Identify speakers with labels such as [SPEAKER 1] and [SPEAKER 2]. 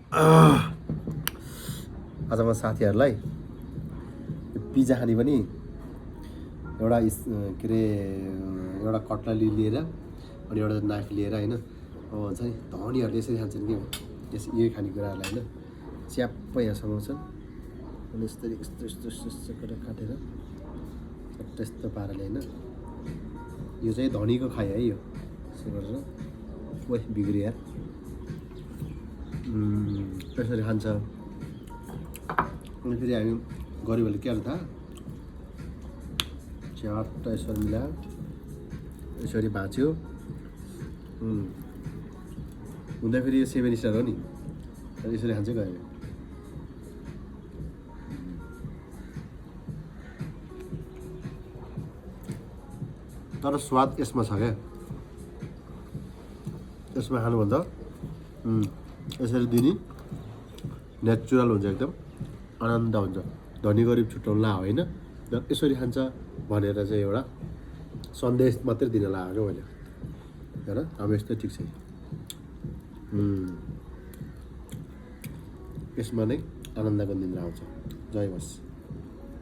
[SPEAKER 1] आज म साथीहरूलाई पिज्जा खाने पनि एउटा के अरे एउटा कटलरी लिएर अनि एउटा नाइफ लिएर होइन अब भन्छ नि धनीहरूले यसरी खान्छन् कि यही खानेकुराहरूलाई होइन च्याप्पै यहाँ समाउँछन् अनि यस्तरी यस्तो यस्तो यस्तो यस्तो गरेर काटेर यस्तो पाराले होइन यो चाहिँ धनीको खाइ है यो यसो गरेर ओइ बिग्रियो यार त्यसरी खान्छ अनि फेरि हामी गरिबहरूले के गर्छ थाहा च्याट्ट यसरी मिलायो यसरी भाँच्यो हुँदा फेरि यो 7 स्टार हो नि यसरी खान्छ गयो तर स्वाद यसमा छ क्या यसमा खानुभन्दा यसरी दिने नेचुरल हुन्छ एकदम आनन्द हुन्छ धनी गरिब छुट्याउनुलाई होइन यसरी खान्छ भनेर चाहिँ एउटा सन्देश मात्रै दिन लागेको मैले हेर अब यस्तो ठिक छ यसमा नै आनन्दको निन्द्रा आउँछ जय होस्।